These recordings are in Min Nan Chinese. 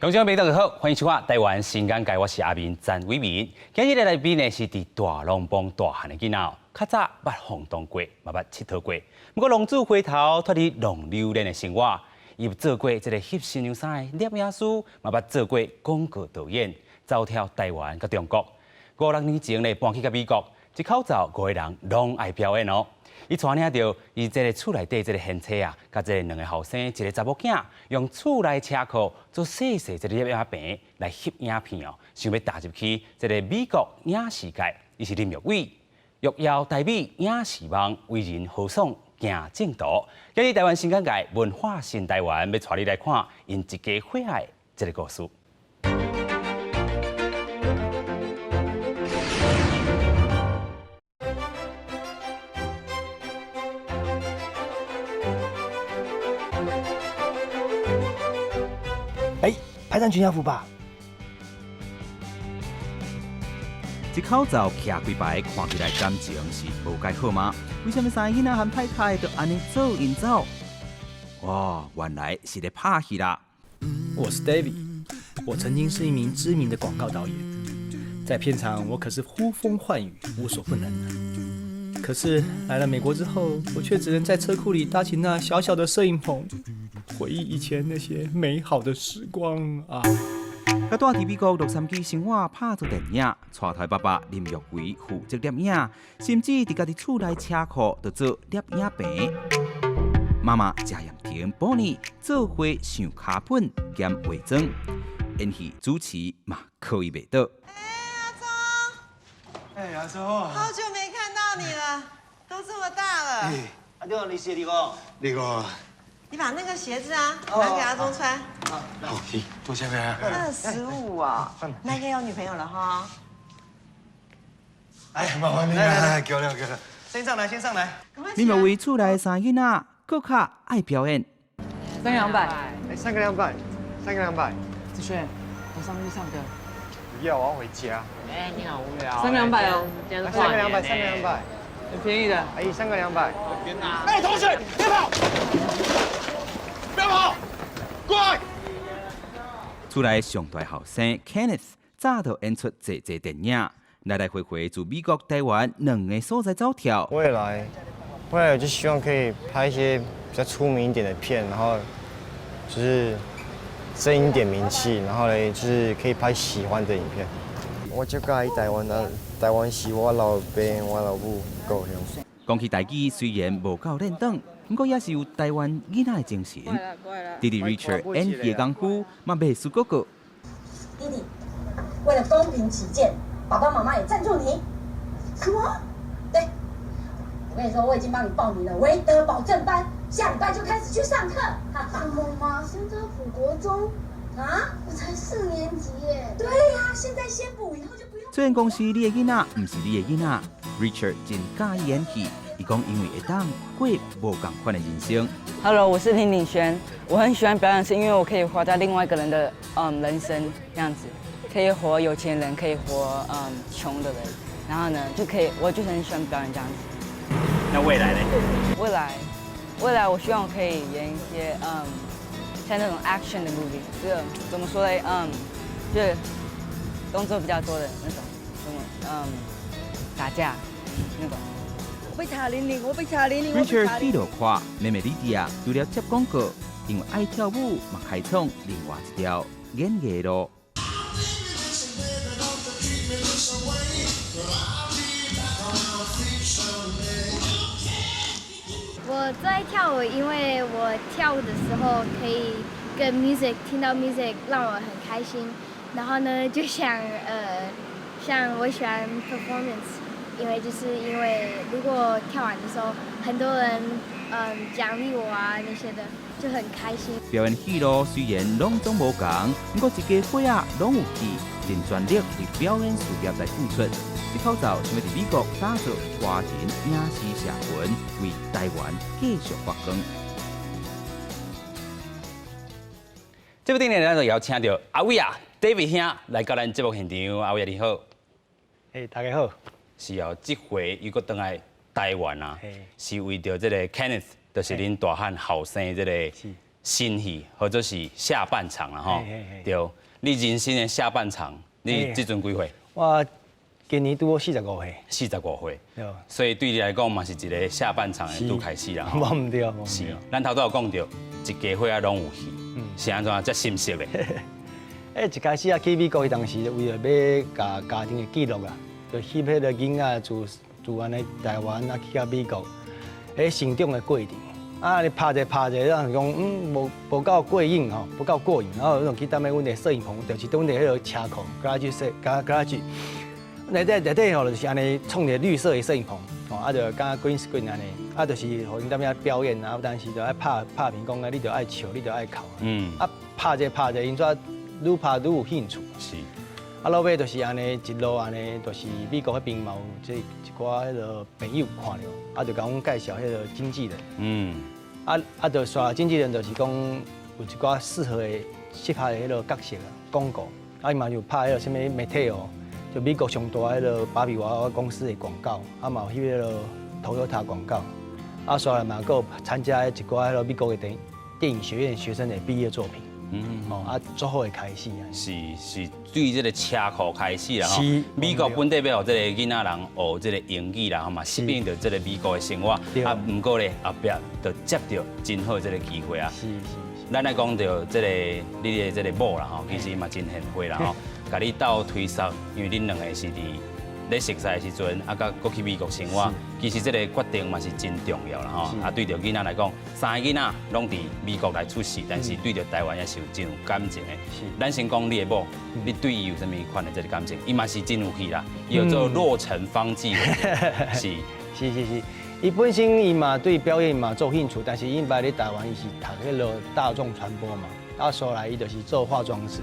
觀眾朋友大家好，歡迎收看《台灣新眼界》，我是阿明詹偉明。今日來賓呢是佇大龍峒大漢的囡仔，較早捌晃動過，嘛捌𨑨迌過。不過浪子回頭脫離浪流連的生活，伊有做過這个翕新娘衫的攝影師，嘛捌做過廣告導演，走跳台灣佮中國。五六年前咧搬去到美國，一口罩五个人攏愛表演哦。伊帶領著伊這个厝內底這个現妻啊，佮這兩个後生，一个查某囝，用厝內車庫做細細這个攝影棚來翕影片哦，想欲踏入去這个美國影視界。伊是林育偉，欲搖台美影視夢，為人豪爽行正途。今日台灣新眼界文化新台灣，欲帶你來看𪜶一家伙仔的這个故事。哎，拍張全家福吧。這口罩徛幾排，看起來感情是無蓋好嗎？為啥物三个囡仔和太太就按呢做𪜶走？哦，原來是咧拍戲啦。我是 David，我曾經是一名知名的廣告導演，在片場我可是呼風喚雨，無所不能。可是來了美國之後，我卻只能在車庫裡搭起那小小的攝影棚，回憶以前那些美好的時光啊！佮蹛佇美國洛杉磯生活，拍做電影，帶頭爸爸林育偉負責攝影，甚至佇家己厝內車庫就做攝影棚。媽媽謝艷婷寶妮做伙上跤本兼化妝，演戲主持嘛可以袂倒。哎，阿忠，哎，阿忠，好久沒看到你了，都這麼大了。哎，阿忠，你是你個？你個。你把那個鞋子啊拿給阿忠穿。好，行，多謝咩？ 25啊，那應該有女朋友了哈。哎，麻煩你了，夠了夠了。先上來，先上來。林育偉厝內三囡仔，閣較愛表演。三個兩百，哎，三個兩百，三個兩百。子軒，我上去唱歌。不要，我要回家。哎，你好無聊。三個兩百哦，三個兩百，三個兩百，很便宜的。哎，三個兩百。哎，同學，別跑！不要跑！過來。厝內上大後生 Kenneth 早就演出濟濟電影，來來回回自美國、台灣兩个所在走跳。未來，未來我就希望可以拍一些比較出名一點的片，然後就是爭一點名氣，然後咧就是可以拍喜歡的影片。我就佮意台灣的，台灣是我老爸、我老母故鄉。講起台語，雖然無夠輪轉，不過也是有台灣囡仔的精神。弟弟 Richard 演戲的功夫嘛袂輸哥哥。弟弟，為了公平起見，爸爸媽媽也贊助你。什麼？對，我跟你說，我已經幫你報名了維德保證班，下禮拜就開始去上課。什麼嗎？現在補國中？啊？我才四年級耶。對呀，現在先補，以後就不用。雖然講是你的囡仔，毋是你的囡仔。Richard 真佮意演戲，伊講因為會當過無仝款的人生。 Hello，我是林領軒，我很喜歡表演，是因為我可以活在另外一個人的人生這樣子，可以活有錢人，可以活窮的人，然後呢就可以，我就很喜歡表演這樣子。那未來呢？未來，未來我希望我可以演一些像那種 action 的 movie，這個怎麼說呢？就動作比較多的那種，什麼打架那種。我欲查玲玲，我欲查玲玲。 Richard 戲路看，妹妹莉迪亞除了接廣告，因為愛跳舞，嘛開創另外一條演藝路。我最愛跳舞，因為我跳舞的時候可以跟 music 聽到 music，讓我很開心。然後呢，就想像我喜歡 performance，因為就是因為如果跳完的時候，很多人獎勵我啊那些的，就很開心。表演戲路雖然攏總無仝，不過一家伙仔攏有志，盡全力為表演事業來付出。這口罩想欲佇美國打造華人影視社群，為台灣繼續發光。節目頂呢，咱就邀請著阿偉啊，David 兄來到咱節目現場。阿偉啊，你好。嘿，大家好。是哦，這回又閣轉來台灣啊，是為著這个 Kenneth，就是恁大漢後生這个新戲，或者是下半場啦吼。對，你人生的下半場，你這陣幾歲？我今年拄好四十五歲。四十五歲。所以對你來講嘛是一個下半場的拄開始啦。無毋對。是，咱頭拄有講著，一家伙仔攏有戲，是按怎遮心色的？欸，一開始啊去美國彼當時，為著欲共家庭的記錄啊，就翕彼個囡仔自自按呢台灣啊去到美國，彼成長的過程。啊，你拍者拍者，咱就講無無夠過癮吼，無夠過癮，然後就去踮咧阮的攝影棚，就是佇阮的彼个車庫，garage 設 garage，內底內底吼就是按呢創一个綠色的攝影棚，吼啊就敢若 green screen 按呢，啊就是予𪜶踮遐表演啊，有當時就愛拍拍片講啊，你著愛笑，你著愛哭，啊拍者拍者，𪜶煞愈拍愈有興趣。啊，落尾就是按呢一路按呢，就是美國彼邊嘛有這一寡彼个朋友看著，啊就共阮介紹彼个經紀人。啊啊，就煞經紀人就是講有一寡適合的適合的彼个角色啊，廣告，啊伊嘛有拍彼个啥物 Mattel，就美國上大彼个芭比娃娃公司的廣告，啊嘛有翕彼个 Toyota 廣告，啊煞來嘛閣有參加一寡彼个美國的電影學院學生的畢業作品。哦，啊，足好的開始啊！是是，對這个車庫開始啦吼。美國本地欲予這个囡仔人學這个英語啦，吼嘛適應著這个美國的生活。啊，毋過咧後壁就接著真好這个機會啊。咱來講著這个你的這个某啦吼，其實嘛真賢惠啦吼，共你鬥推捒，因為恁兩个是佇咧熟似的時陣，啊，佮閣去美國生活，其實這个決定嘛是真重要啦吼。啊，對著囡仔來講，三个囡仔攏佇美國來出世，但是對著台灣也是有真有感情的。咱先講你的某，你對伊有啥物款的這个感情？伊嘛是真有戲啦，伊叫做洛城方季惟，是。是是是，伊本身伊嘛對表演嘛足興趣，但是𪜶擺佇台灣伊是讀彼个大眾傳播嘛，啊，後來伊就是做化妝師。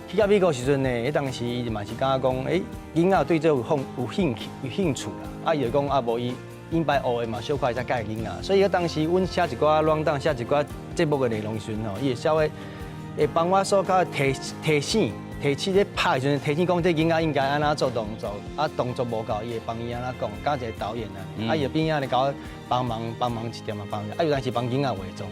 去到美國時陣呢，彼當時伊嘛是感覺講，欸，囡仔對這有興有興趣有興趣啦。啊，伊就講啊，無伊𪜶擺學的嘛，小可會使教囡仔。所以彼當時阮寫一寡 rundown，寫一寡節目的內容時陣吼，伊會稍微會幫我說較提提醒提醒咧拍的時陣，提醒講這囡仔應該按怎做動作，啊動作無夠，伊會幫伊按怎講，敢一个導演啊，啊伊就變按呢共我幫忙幫忙一點仔幫，啊有當時幫囡仔化妝，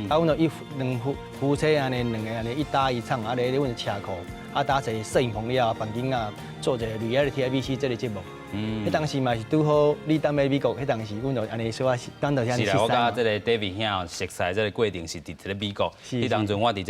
啊阮就一兩夫夫妻按呢兩个按呢一搭一唱，啊咧咧阮車庫，啊搭一个攝影棚了後，幫囡仔做一个 reality ABC 這个節目。彼當時嘛是拄好，你踮咧美國，彼當時阮就按呢小可，咱就按呢是啦，我佮這个 David 兄熟似這个過程是佇這个美國，彼當陣我佇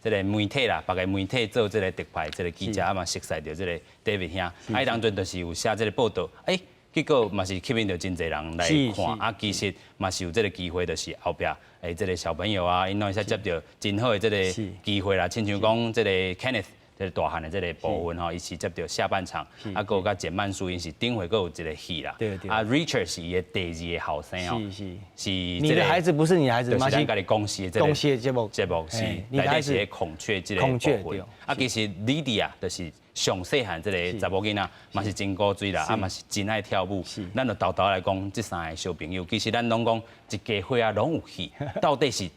這个媒體啦，別个媒體做這个特派這个記者啊嘛，熟似著這个 David 兄，啊，彼當陣就是有寫這个報道，欸，結果嘛是吸引著真濟人來看，啊，其實嘛是有這个機會，就是後壁欸這个小朋友啊，𪜶攏會使接著真好的這个機會啦，親像講這个 Kenneth 這个大漢的這个部分吼，伊是接著下半場，啊，閣有佮簡曼書，𪜶是頂回閣有一个戲啦。啊，Richard 是伊的第二个後生哦。是。你的孩子不是你的孩子，就是咱家己公視的這个公視的節目。節目是內底是孔雀這个部分。啊，其實莉迪亞就是上細漢這个查某囡仔，嘛是真古錐啦，啊嘛是真愛跳舞。咱就沓沓來講，這三个小朋友，其實咱攏講一家伙仔攏有戲，到底是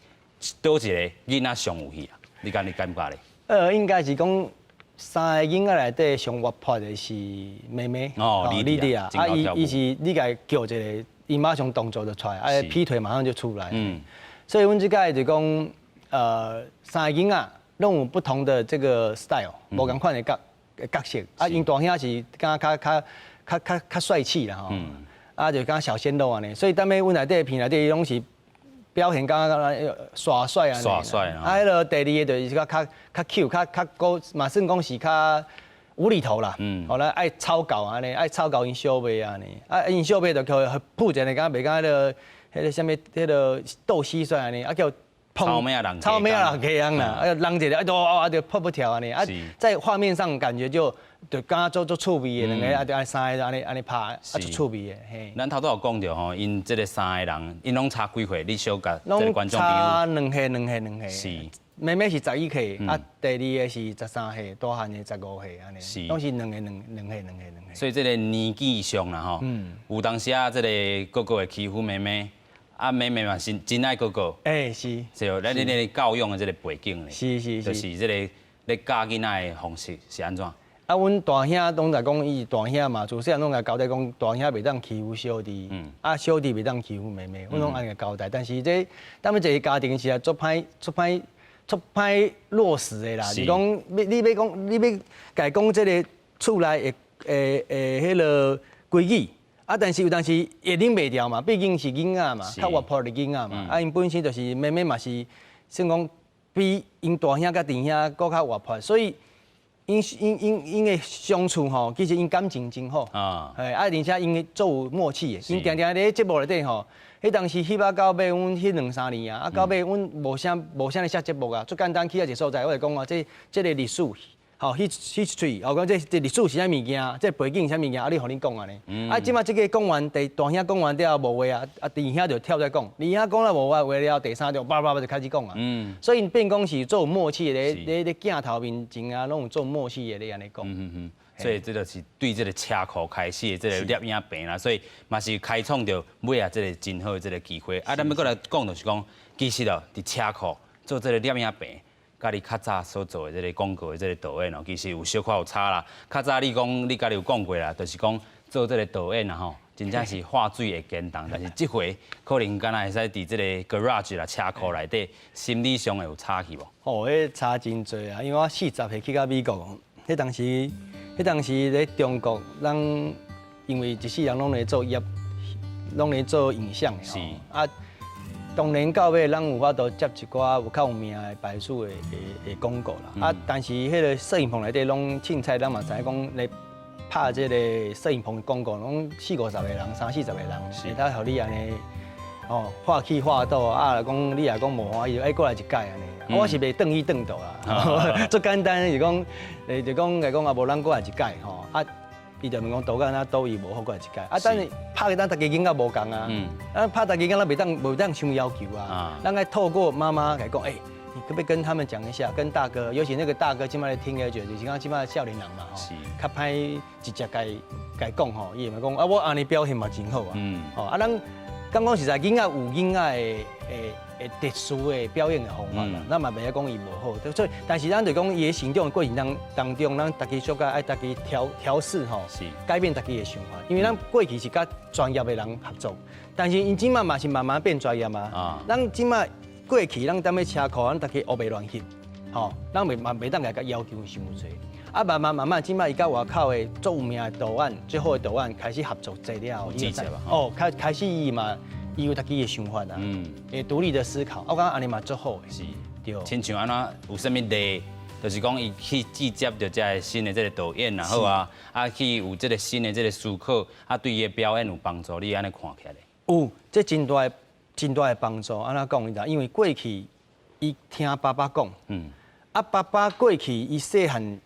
佗一个囡仔上有戲啊？你敢你感覺咧？應該是講三个囡仔內底上活潑的是妹妹。哦，莉迪亞。啊，伊伊是你共叫一个，伊馬上動作就出來，啊，劈腿馬上就出來。所以阮這擺就講，三个囡仔攏有不同的這个 style，無仝款的角色。啊，𪜶大兄是敢若較較較較較帥氣啦吼。啊，就敢若小鮮肉按呢。所以踮咧阮內底片內底，伊攏是表現敢若耍帥按呢。耍帥啊，彼个第二个就是較較較 cute，較較高，嘛算講是較無厘頭啦。後來愛草猴按呢，愛草猴𪜶小妹按呢。啊，𪜶小妹就叫抱一个，敢若袂敢彼个彼个啥物，彼个鬥蟋蟀按呢，啊叫草莓仔人，草莓仔人家樣啦，啊人一个啊啊就噗噗跳按呢，啊在畫面上感覺就就敢若做足趣味的，兩个啊就按呢三个按呢按呢拍，啊足趣味的。嘿。咱頭拄有講著吼，𪜶這个三个人，𪜶攏差幾歲？你小共這个觀眾朋友。差兩歲，兩歲，兩歲。妹妹是11歲，啊，第二个是13歲，大漢的15歲，按呢。攏是兩个兩兩歲兩歲兩歲。所以這个年紀上啦吼，有當時啊，這个哥哥會欺負妹妹。啊，妹妹嘛是真愛哥哥。欸，是。是，咱恁个教養的這个背景咧，就是這个咧教囡仔的方式是按怎？啊，阮大兄攏在講伊是大兄嘛，自細漢攏共交代講大兄袂當欺負小弟，啊小弟袂當欺負妹妹，阮攏按呢交代。但是這當欲一个家庭是啊，足歹足歹足歹落實的啦。是講你欲講你欲共伊講這个厝內的的的彼个規矩，啊，但是有當時會忍袂牢嘛，畢竟是囡仔嘛，較活潑的囡仔嘛。啊，𪜶本身就是妹妹嘛是，算講比𪜶大兄佮弟兄閣較活潑，所以𪜶𪜶𪜶𪜶的相處吼，其實𪜶感情真好。啊，而且𪜶足有默契的，𪜶定定佇節目內底吼，彼當時翕啊到尾，阮彼兩三年啊，啊到尾阮無啥無啥咧寫節目啊，足簡單去啊一个所在，我就講啊，這這个歷史，吼，history，哦講這這歷史是啥物件，這背景是啥物件，啊你予恁講按呢。啊，這馬這个講完，第大兄講完了後無話啊，啊二兄就跳出來講，二兄講了無話話了，第三就叭叭叭就開始講啊。所以變講是足有默契的，咧咧咧鏡頭面前啊，攏有足有默契的咧按呢講。所以這就是對這个車庫開始的這个攝影棚啦，所以嘛是開創著尾仔這个真好的這个機會。啊，咱欲閣來講就是講，其實哦，佇車庫做這个攝影棚，佮你較早所做的這个廣告的這个導演哦，其實有小可有差啦。較早你講你家己有講過啦，就是講做這个導演啊吼，真正是畫水會堅重，但是這回可能敢若會使佇這个 garage 啦車庫內底，心理上會有差去無？哦，彼差真濟啊！因為我40歲去到美國，彼當時咧中國，咱因為一世人攏咧做業，攏咧做影像的。啊，當然到尾咱有法度接一寡有較有名的牌子的的的廣告啦。啊，但是彼个攝影棚內底攏凊彩，咱嘛知影講咧拍這个攝影棚的廣告，攏四五十个人、三四十个人，會當予你按呢，哦，畫起畫倒啊，若講你若講無歡喜，愛閣來一擺按呢。我是袂轉去轉倒啦，足簡單是講，就講來講啊，無咱閣來一擺吼，啊，伊就問講導演啊，倒位無好閣來一擺，啊，但是拍的咱逐家囡仔無仝啊，啊，拍逐家囡仔袂當傷要求啊，咱愛透過媽媽來講，欸，你可不可以跟他們講一下，跟大哥，尤其那個大哥這擺咧聽的就是講這擺少年人嘛，吼，較歹直接共伊講吼，伊會講啊，我按呢表現嘛真好啊，哦，啊，咱講講實在，囡仔有囡仔的的的特殊的表演的方法啦，咱嘛袂使講伊無好，所以但是咱就講伊的成長的過程當當中，咱逐家小可愛逐家調調適吼，改變逐家的想法，因為咱過去是佮專業的人合作，但是𪜶這擺嘛是慢慢變專業嘛，咱這擺過去咱踮咧車庫，咱逐家烏白亂翕，吼，咱袂嘛袂當共伊要求傷濟。啊，慢慢慢慢，這擺伊佮外口的足有名的導演，最好的導演開始合作濟了後，哦，開開始伊嘛，伊有家己的想法啊，會獨立的思考，我感覺按呢嘛足好的。對。親像按怎有啥物例，就是講伊去接著這个新的這个導演也好啊，啊去有這个新的這个思考，啊對伊的表演有幫助，你按呢看起來？有，這真大的真大的幫助。按怎講你知？因為過去伊聽爸爸講，啊爸爸過去伊細漢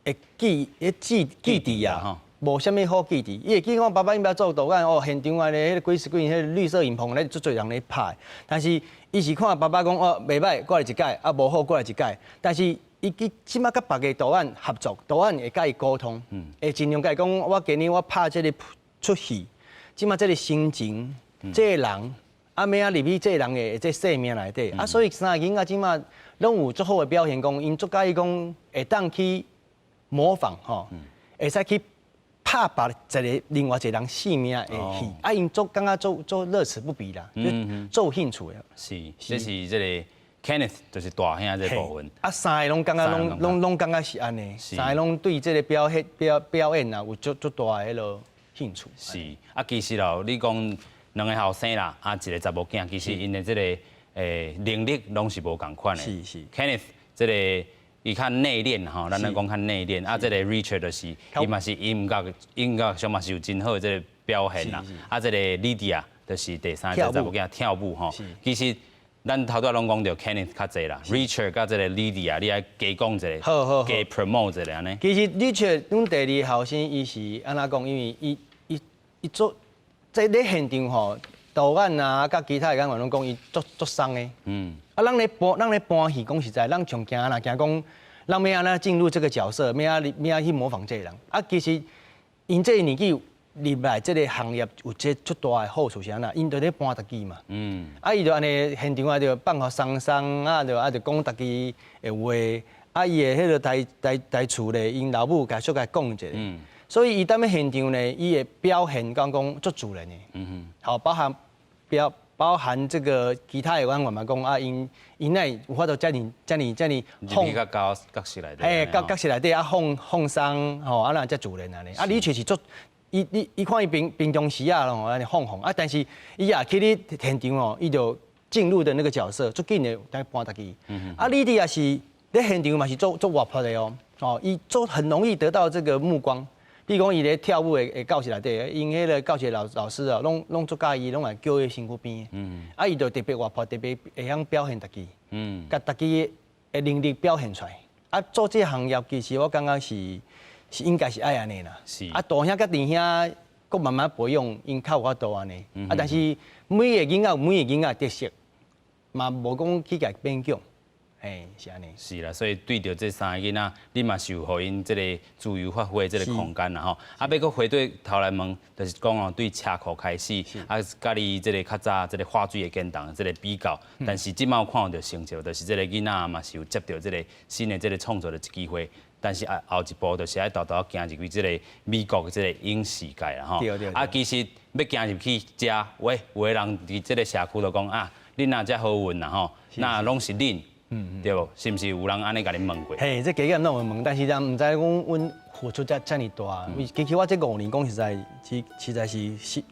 會記，彼記記佇啊，無啥物好記佇。伊會記講爸爸𪜶欲做導演哦，現場按呢，彼個幾十幾彼個綠色影棚咧，足濟人咧拍。但是伊是看爸爸講哦，袂䆀，閣來一擺，啊無好，閣來一擺。但是伊伊這擺佮別个導演合作，導演會佮伊溝通，會盡量共伊講，我今日我拍這个齣戲，這擺這个心情，這个人，啊欲按怎入去這个人的這生命內底，啊所以三個囡仔這擺攏有足好的表現，講𪜶足佮意講會當去模仿吼，會使去拍別一個另外一個人生命的戲，啊，𪜶足感覺足足樂此不疲啦，足有興趣的。是，這是這個 Kenneth，就是大兄這個部分。啊，三個攏感覺攏攏攏感覺是按呢，三個攏對這個表現表表演啊有足足大的彼個興趣。是，啊，其實哦，你講兩個後生啦，啊，一個查某囝，其實𪜶的這个能力攏是無仝款的。Kenneth 這個伊較內斂吼，咱來講較內斂。啊，這个 Richard 就是伊嘛是音樂音樂上嘛是有真好的這个表現啦。啊，這个 Lydia 就是第三個查某囝跳舞吼。其實咱頭拄仔攏講著 Kenneth 較濟啦，Richard 佮這个 Lydia，你愛加講一下，好好加 promote 一下按呢。其實 Richard 阮第二後生伊是按怎講？因為伊伊伊做這咧現場吼，導演啊，佮其他的演員攏講伊足足鬆的。啊，咱咧搬戲，講實在，咱上驚啦，驚講咱欲按怎進入這個角色，欲按欲按去模仿這個人。啊，其實𪜶這個年紀入來這個行業有這足大的好處是按怎？𪜶就咧搬家己嘛。啊，伊就按呢現場啊，就放予鬆鬆啊，就啊就講家己的話。啊，伊的彼个台台台詞咧，𪜶老母共小共講一下，所以伊踮咧現場咧，伊會表現講講足自然的，好，包含這個其他的演員嘛講啊，𪜶𪜶哪會有法度遮爾遮爾遮爾放較到角色內底，嘿，角角色內底啊放放鬆吼，啊若遮自然按呢。啊，你確實足，伊你伊看伊平平常時啊，吼按呢放放啊，但是伊也去咧現場哦，伊就進入的那個角色，足緊的來搬家己。啊，你佇也是咧現場嘛是足足活潑的哦，哦，伊足很容易得到這個目光。比如講，伊咧跳舞的教室內底，𪜶彼个教室老老師啊，攏攏足佮意，攏會叫伊身軀邊。啊，伊就特別活潑，特別會曉表現家己，共家己的能力表現出來。啊，做這個行業其實我感覺是是應該是愛按呢啦。啊，大兄佮二兄閣慢慢培養，𪜶較有法度按呢。啊，但是每个囡仔有每个囡仔的特色，嘛無講去共勉強。嘿，是按呢。是啦，所以對著這三个囡仔，你嘛是有予𪜶這个自由發揮這个空間啦吼。啊，欲閣回過頭來問，就是講哦，對車庫開始，啊，佮你這个較早這个畫水的建檔這个比較，但是這擺有看著成就，就是這个囡仔嘛是有接著這个新的這个創作的機會。但是啊，後一步就是愛沓沓行入去這个美國這个影視界啦吼。啊，其實欲行入去遮，喂，有的人佇這个社區就講啊，恁若遮好運啦吼，那攏是恁。對無？是毋是有人按呢共恁問過？嘿，這加減攏有問，但是人毋知講阮付出遮遮爾大。其實我這五年講實在，實實在是是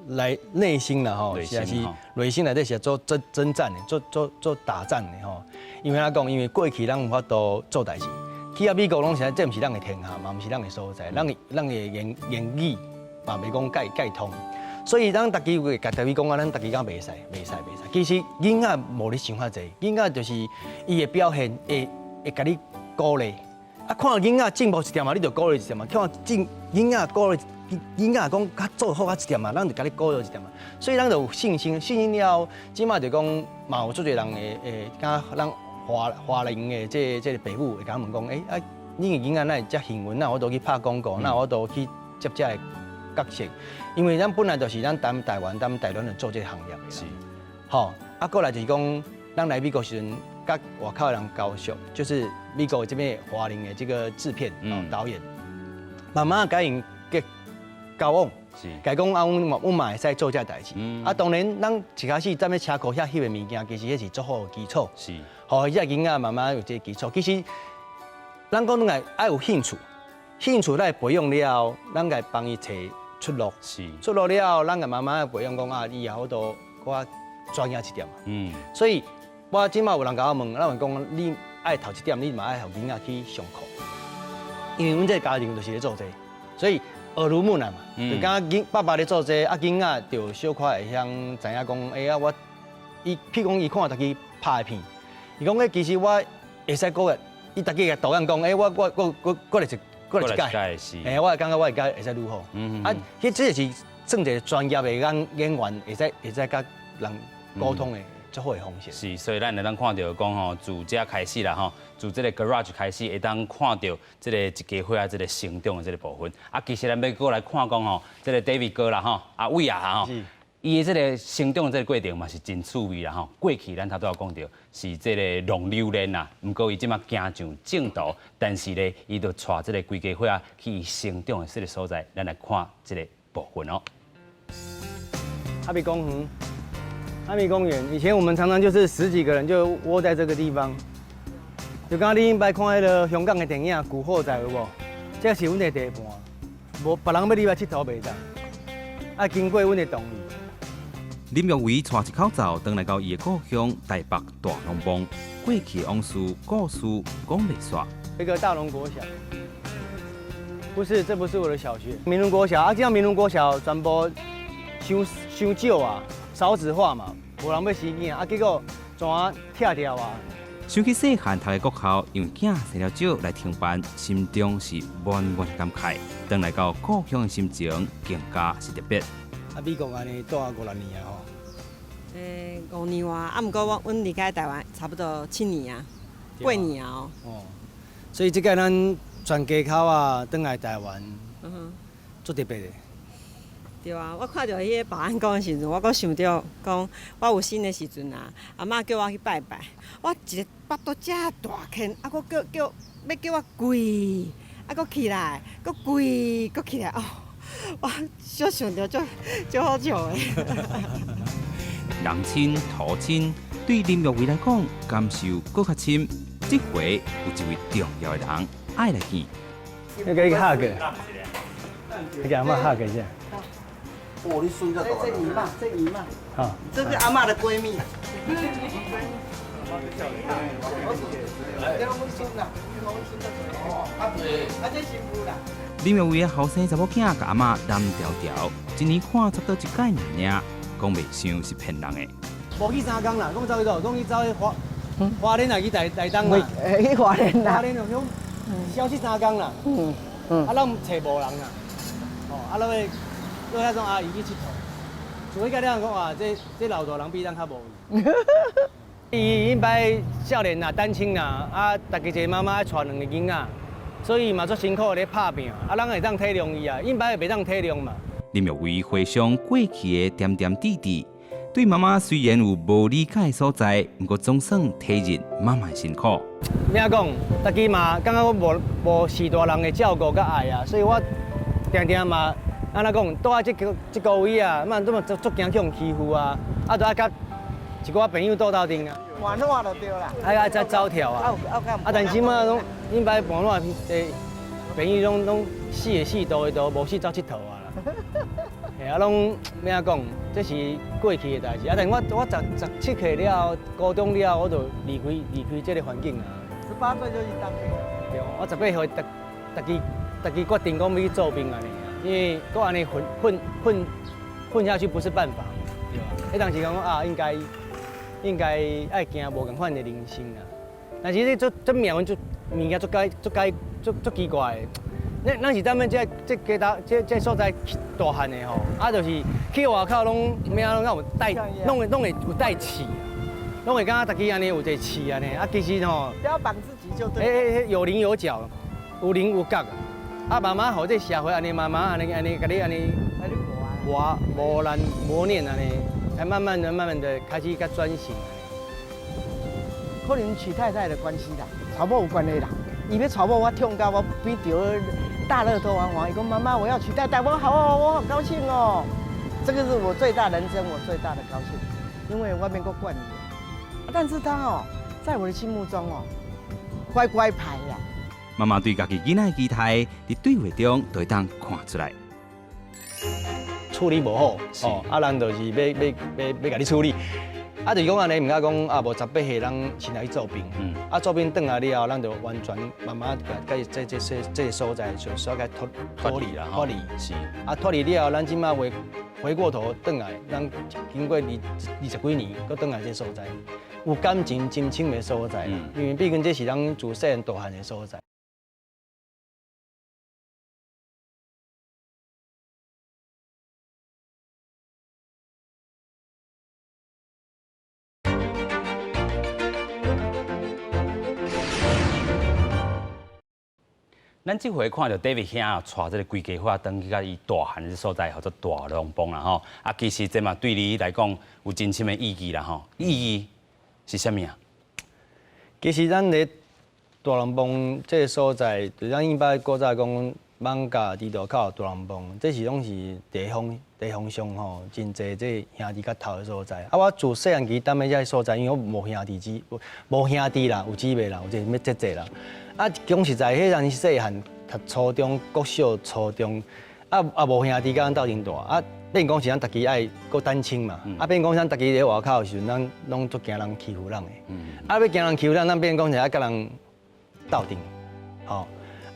來內心啦吼，實在是內心內底是做爭爭戰的，做做做打戰的吼。因為按怎講，因為過去咱有法度做代誌，去到美國攏是這毋是咱的天下嘛，毋是咱的所在，咱的言言語嘛袂講蓋蓋通。所以咱逐家會共家己講啊，咱逐家講袂使，袂使，袂使。其實囡仔無咧想遐濟，囡仔就是伊的表現會會共你鼓勵。啊，看囡仔進步一點仔，你就鼓勵一點仔；看進囡仔鼓勵囡仔講較做好較一點仔，咱就共你鼓勵一點仔。所以咱就有信心，信心了後，這擺就講嘛有足濟人會會敢咱華華人的這這个爸母會共問講，欸啊，你的囡仔哪會遮幸運？哪有法度去拍廣告？哪有法度去接這个角色？因為咱本來就是咱踮台灣、踮台灣就做這个行業的。吼，啊，過來就是講，咱來美國時陣，佮外口的人交涉，就是美國這邊華人的這個製片導演，慢慢共𪜶結交往，共講啊，阮阮嘛會使做這个代誌。啊，當然，咱一開始踮咧車庫遐翕的物件，其實彼是足好的基礎。予這个囡仔慢慢有這个基礎。其實，咱講轉來愛有興趣，興趣來培養了後，咱共幫伊揣出路。出路了後，咱共慢慢培養講啊，伊也好多較專業一點。所以，我這擺有人共我問，咱會講你愛頭一點，你嘛愛予囡仔去上課，因為阮這个家庭就是咧做這个，所以耳濡目染嘛，就感覺囡爸爸咧做這个，啊囡仔就小可會曉知影講，欸啊我，伊譬如講伊看家己拍的片，伊講欸其實我會使閣，伊家己共導演講，欸我我我我閣來一閣來一擺，欸我會感覺我會較會使愈好，啊，彼這個是算一個專業的演演員，會使會使佮人溝通的足好的方式。是，所以咱會當看著講吼，自這開始啦吼，自這个 garage 開始，會當看著這个一家伙仔這个成長的這个部分。啊，其實咱欲閣來看講吼，這个 David 哥啦吼，阿偉啊吼，伊的這个成長的這个過程嘛是真趣味啦吼。過去咱頭拄仔講著是這个浪流連啦，毋過伊這擺行上正途，但是咧，伊就帶這个規家伙仔去伊成長的這个所在，咱來看這个部分哦。阿比公園，阿米公園，以前我們常常就是十幾個人就窩在這個地方。就敢若你頂擺看彼个香港的電影《古惑仔》有無？這是阮的地盤，無別人欲入來𨑨迌袂當，愛經過阮的同意。林育維帶一口罩，轉來到伊的故鄉台北大龍峒，過去的往事故事講袂煞。這個大龍國小，不是，這不是我的小學，明倫國小啊，這樣明倫國小全部傷傷少啊，少子化嘛，無人欲生囝啊，結果怎啊拆掉啊？想起細漢讀的國校，因為囝生了少來停辦，心中是滿滿的感慨。轉來到故鄉的心情更加是特別。啊，美國按呢蹛五六年啊吼。欸，5年外，啊，毋過我阮離開台灣差不多7年啊，8年啊。哦，所以這擺咱全家口啊，轉來台灣，足特別的。對啊，我看著彼个保安講的時陣，我閣想著講，我有生的時陣啊，阿嬤叫我去拜拜，我一个腹肚遮大坑，啊，閣叫叫欲叫我跪，啊，閣起來，閣跪，閣起來，哦，我小想著足足好笑的。人親土親，對林玉偉來講，感受閣較深。這回有一位重要的人愛來見。你給伊 hug，你給阿嬤 hug 一下。哦，你孫這這姨媽，這姨媽，好，這是阿嬤的閨蜜。林玉偉的後生查某囝佮阿嬤攬牢牢，一年看差不多一擺爾爾，講袂傷是騙人的。無去三工啦，講走去佗？講去走去花花蓮，抑去台台東啦。去花蓮啦。花蓮就消失三工啦。啊，攏揣無人啦。哦，啊，落尾落遐種阿姨去𨑨迌，除非甲了講啊，這這老大人比咱較無用。伊𪜶擺少年啦，單親啦，啊，家己一個媽媽愛帶兩个囡仔，所以嘛足辛苦咧拍拚，啊，咱會當體諒伊啊，𪜶擺袂當體諒嘛。林玉偉回想過去的點點滴滴，對媽媽雖然有無理解的所在，毋過總算體認媽媽的辛苦。欲講，家己嘛感覺我無無序大人的照顧佮愛啊，所以我定定嘛按怎講，住佇這個這個位啊，嘛都嘛足足驚去予欺負啊，啊，就愛佮一寡朋友鬥鬥陣啊。玩爛就對啦。愛愛才走跳啊！啊，但是嘛攏𪜶擺伴爛的朋友攏攏死的死，逃的逃，無死走𨑨迌啊啦。嘿啊，攏欲講，這是過去的代誌。啊，但我我十十七歲了後，高中了後，我就離開離開這个環境啊。 18歲就去當兵了。對，我十八歲，家家己家己決定講欲去做兵按呢，因為閣按呢混混混混下去不是辦法，對吧？彼當時講啊，應該應該愛行無仝款的人生啊。但是這足足命運足物件足解足解足足奇怪的。咱咱是踮咧這這街頭這這所在大漢的吼，啊，就是去外口攏咩攏有帶，攏會攏會有帶刺，攏會感覺家己按呢有一个刺按呢，啊，其實吼，標榜自己就對。欸欸，有稜有角，有稜有角，啊，慢慢予這社會按呢，慢慢按呢按呢，共你按呢磨磨難磨練按呢，才慢慢的、慢慢的開始較轉型。可能娶太太的關係啦，娶某有關係啦。伊欲娶某，我痛到我比著大樂透還黃。伊講媽媽，我要娶太太，我好哦，我好高興哦。這個是我最大人生，我最大的高興，因為我免閣管伊。但是他哦，在我的心目中哦，乖乖牌啦。媽媽對家己囡仔的期待，佇對話中就會當看出來。處理無好，哦，啊，人就是欲欲欲欲共你處理。啊，就是講按呢，毋敢講啊，無十八歲咱先來去做兵。啊，做兵轉來了後，咱就完全慢慢共這這這這个所在就煞共脫脫離啦，脫離。是。啊，脫離了後，咱這馬回回過頭轉來，咱經過二二十幾年，閣轉來這所在，有感情真深的所在。因為畢竟這是咱自細漢大漢的所在。咱這回看著 David 兄帶這个規家伙轉去佮伊大漢的所在，號做大龍峒啦吼。啊，其實這嘛對你來講有真深的意義啦吼。意義是啥物啊？其實咱佇大龍峒這个所在，就咱一般古早講艋舺豬道口大龍峒，這是攏是地方地方上吼真濟這兄弟較頭的所在。啊，我自細漢起踮咧遮所在，因為我無兄弟姊，無兄弟啦，有姊妹啦，有這啥物姐姐啦。啊，講實在，彼陣細漢讀初中、國小、初中，啊啊無兄弟佮咱鬥陣大，啊變講是咱家己愛閣單親嘛，啊變講咱家己佇外口的時陣，咱攏足驚人欺負咱的，啊欲驚人欺負咱，咱變講是愛佮人鬥陣，吼，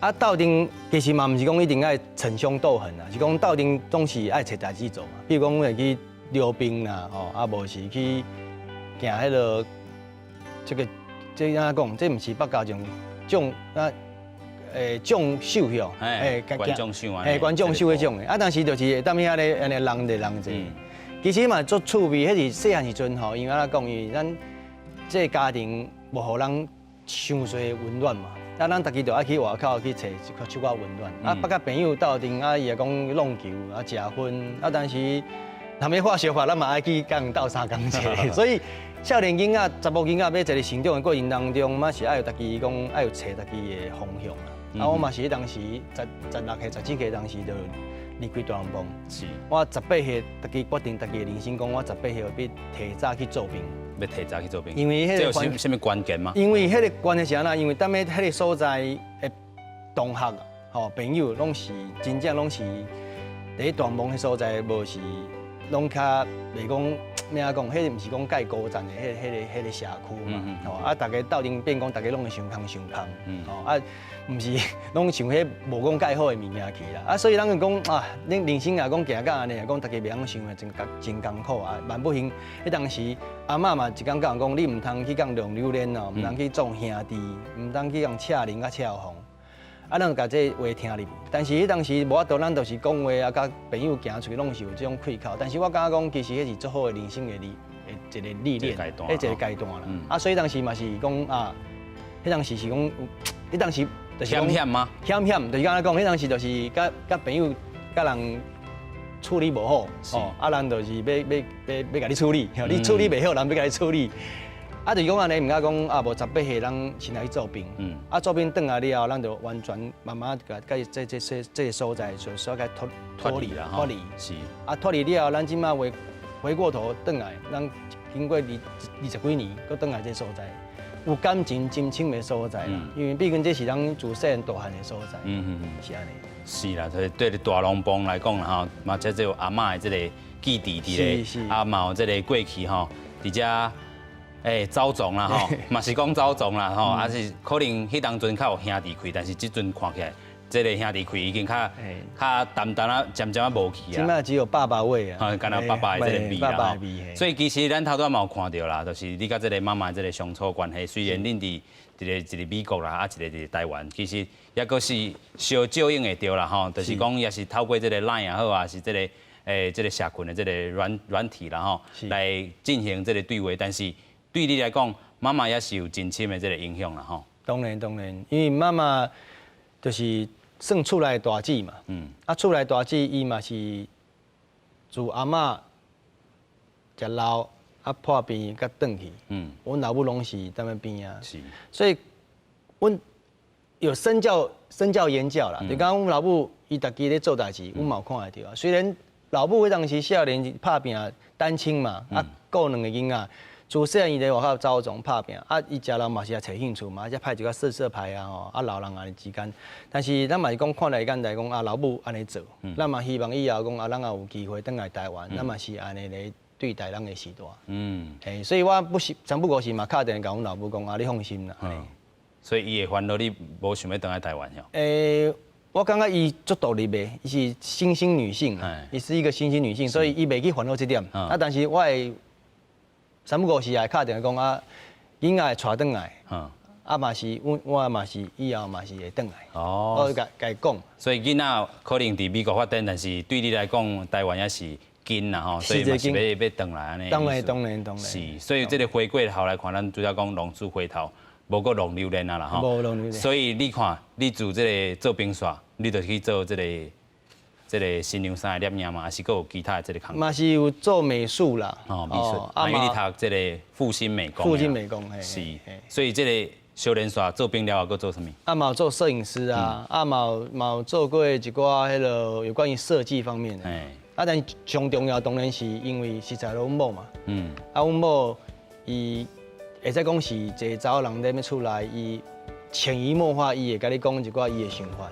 啊鬥陣其實嘛毋是講一定愛逞兇鬥狠啊，是講鬥陣總是愛揣代誌做嘛，比如講會去溜冰啦，吼，啊無是去行彼个這个這按怎講？這毋是北家種。種啊，欸，種獸吼，欸，觀眾秀啊，欸，觀眾秀彼種的，啊，但是就是會當遐咧按呢人咧人濟，其實嘛足趣味，彼是細漢時陣吼，因為按怎講，因為咱這个家庭無予咱傷濟溫暖嘛，啊，咱逐家就愛去外口去揣一小可溫暖。啊，捌佮朋友鬥陣啊，伊會講弄球啊，食薰啊，但是若欲化學法，咱嘛愛去共人鬥相共者。所以少年囡仔、查某囡仔，欲一个成長的過程當中，嘛是愛有家己講，愛有揣家己的方向啦。啊，我嘛是彼當時16歲、17歲當時就離開大龍峒。我十八歲，家己決定家己的人生，講我十八歲欲提早去做兵。欲提早去做兵。因為彼個這有啥物關鍵嗎？因為彼個關鍵是按怎？因為踮咧彼個所在的同學、吼朋友，攏是真正攏是佇咧大龍峒彼所在，無是攏較袂講欲按怎講，彼個毋是講蓋高層的彼個社區嘛，吼啊，逐家鬥陣變講，逐家攏會相空相空，吼啊，毋是攏想彼無講蓋好的物件去啦，啊，所以咱就講啊，恁人生若講行到按呢，講逐家袂曉想的真真艱苦啊，萬不幸彼當時阿嬤嘛一工教人講，你毋通去共弄榴蓮哦，毋通去創兄弟，毋通去共赤人佮赤風。啊，咱就共這話聽入去，但是彼當時無法度，咱就是講話啊，佮朋友行出去攏是有這種開口。但是我感覺講，其實彼是足好的人生的歷一個歷練，彼一個階段啦。啊，所以當時嘛是講啊，彼當時是講，彼當時就是險險嗎？險險，就是按怎講，彼當時就是佮佮朋友佮人處理無好，哦，啊，人就是欲欲欲欲共你處理，你處理袂好，人欲共你處理。啊，就是講按呢，毋敢講啊，無十八歲，咱先來去做兵。啊，做兵轉來了後，咱就完全慢慢共佮這這這這个所在就煞共脫脫離啦，脫離。啊，脫離了後，咱這馬回回過頭轉來，咱經過20幾年，閣轉來這所在，有感情真深的所在啦。因為畢竟這是咱自細漢大漢的所在。是按呢。是啦，所以對大龍峒來講啦吼，嘛這有阿嬤的這个記憶佇咧，啊嘛有這个過去吼，佇遮。欸，走傱啦吼，嘛是講走傱啦吼，啊是可能彼當陣較有兄弟氣，但是這陣看起來，這个兄弟氣已經較較淡淡仔，漸漸仔無去啊。這馬只有爸爸味啊，干焦爸爸的這个味啦。所以其實咱頭拄仔嘛有看著啦，就是你佮這个媽媽這个相處關係，雖然恁佇一个一个美國啦，啊一个佇台灣，其實抑閣是相照應會著啦吼，就是講也是透過這个 LINE 也好啊，是這个這个社群的這个軟體啦吼，來進行這个對話，但是對你來講，媽媽也是有真深的這个影響啦吼。當然當然，因為媽媽就是算厝內大姊嘛。啊，厝內大姊伊嘛是自阿嬤食老啊破病佮轉去。阮老母攏是踮咧邊仔。所以，阮有身教身教言教啦。就講阮老母伊家己咧做代誌，阮嘛有看會著啊。雖然老母彼當時少年拍拚單親嘛，啊顧兩个囡仔。自細漢伊佇外口走傱拍拚，啊，伊食老嘛是也揣興趣嘛，才拍一寡色色牌啊吼，啊老人按呢之間。但是咱嘛是講看來眼來講啊，老母按呢做，咱嘛希望以後講啊，咱也有機會轉來台灣，咱嘛是按呢來對待咱的序大。嘿，所以我不時三不五時嘛敲電話共阮老母講啊，你放心啦。所以伊會煩惱你無想欲轉來台灣喲？我感覺伊足獨立的，伊是新興女性，伊是一個新興女性，所以伊袂去煩惱這點。啊，但是我會三不五時也會敲電話講啊，囡仔會帶轉來，啊嘛是，阮我嘛是以後嘛是會轉來。我共共伊講。所以囡仔可能佇美國發展，但是對你來講，台灣也是根啦吼，所以嘛是欲欲轉來按呢。當然當然當然。是，所以這个回過頭來看，咱主要講浪子回頭，無閣浪流連啊啦吼。無浪流連。所以你看，你自這个做兵煞，你就去做這个新娘衫的攝影嘛，還是閣有其他的這个工作？嘛是有做美術啦。哦，美術。啊，因為你讀這个復興美工。復興美工，嘿。是。所以這个相連煞做兵了後，閣做啥物？啊，嘛有做攝影師啊，啊，嘛有做過一寡彼个有關於設計方面的。啊，但上重要當然是因為實在阮某嘛。啊，阮某伊會使講是一个查某人佇咧厝內，伊潛移默化，伊會共你講一寡伊的想法。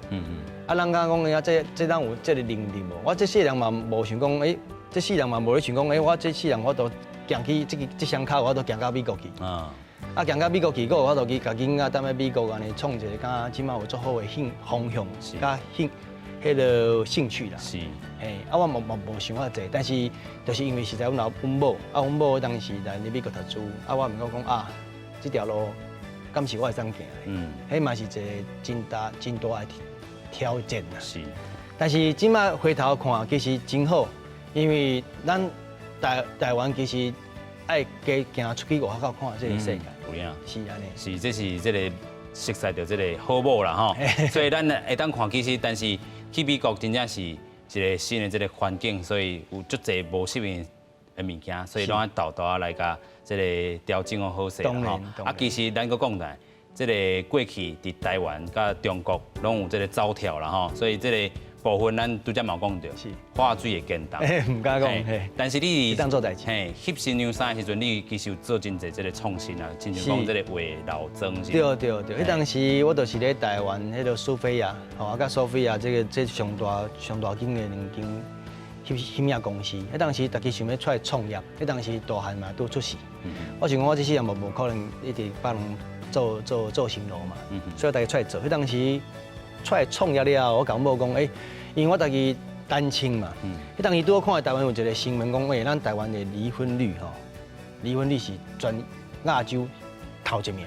啊，咱敢講啊，這咱有這个能力無？我這世人嘛無想講，欸，這世人嘛無咧想講，欸，我這世人我都行去這个這雙跤，我都行到美國去。啊，行到美國去，閣有法度去共囡仔踮咧美國按呢創一个，敢這馬有足好的興方向，佮興彼个興趣啦。嘿，啊，我嘛嘛無想遐濟，但是就是因為實在阮老阮某，啊，阮某當時來咧美國讀書，啊，我毋敢講啊，這條路敢是我會當行的？彼嘛是一個真大真大的挑戰啦。但是這馬回頭看，其實真好，因為咱台灣其實愛加行出去外口看這个世界。有影。是按呢。是，這是這个熟似著這个好某啦吼，所以咱會當看其實，但是去美國真正是一个新的這个環境，所以有足濟無適應的物件，所以攏愛沓沓仔來共這个調整好好勢啦吼。啊，其實咱閣講來，這个過去佇台灣佮中國攏有這个走跳啦吼，所以這个部分咱拄才嘛有講著，化水會堅凍，毋敢講，但是你會當做代誌。嘿，翕新娘衫的時陣，你其實有做真濟這个創新啊，親像講這个畫老妝是。對對對，彼當時我就是咧台灣彼个蘇菲亞，吼，佮蘇菲亞這个這上大上大間的兩間翕翕影公司，彼當時逐家想欲出來創業，彼當時大漢嘛拄出世，我想講我這世人無可能一直幫人做做做新郎嘛，所以逐家出來做。彼當時出來創業了後，我共某講，欸，因為我家己單親嘛，彼當時拄好看台灣有一个新聞講，欸，咱台灣的離婚率吼，離婚率是全亞洲頭一名。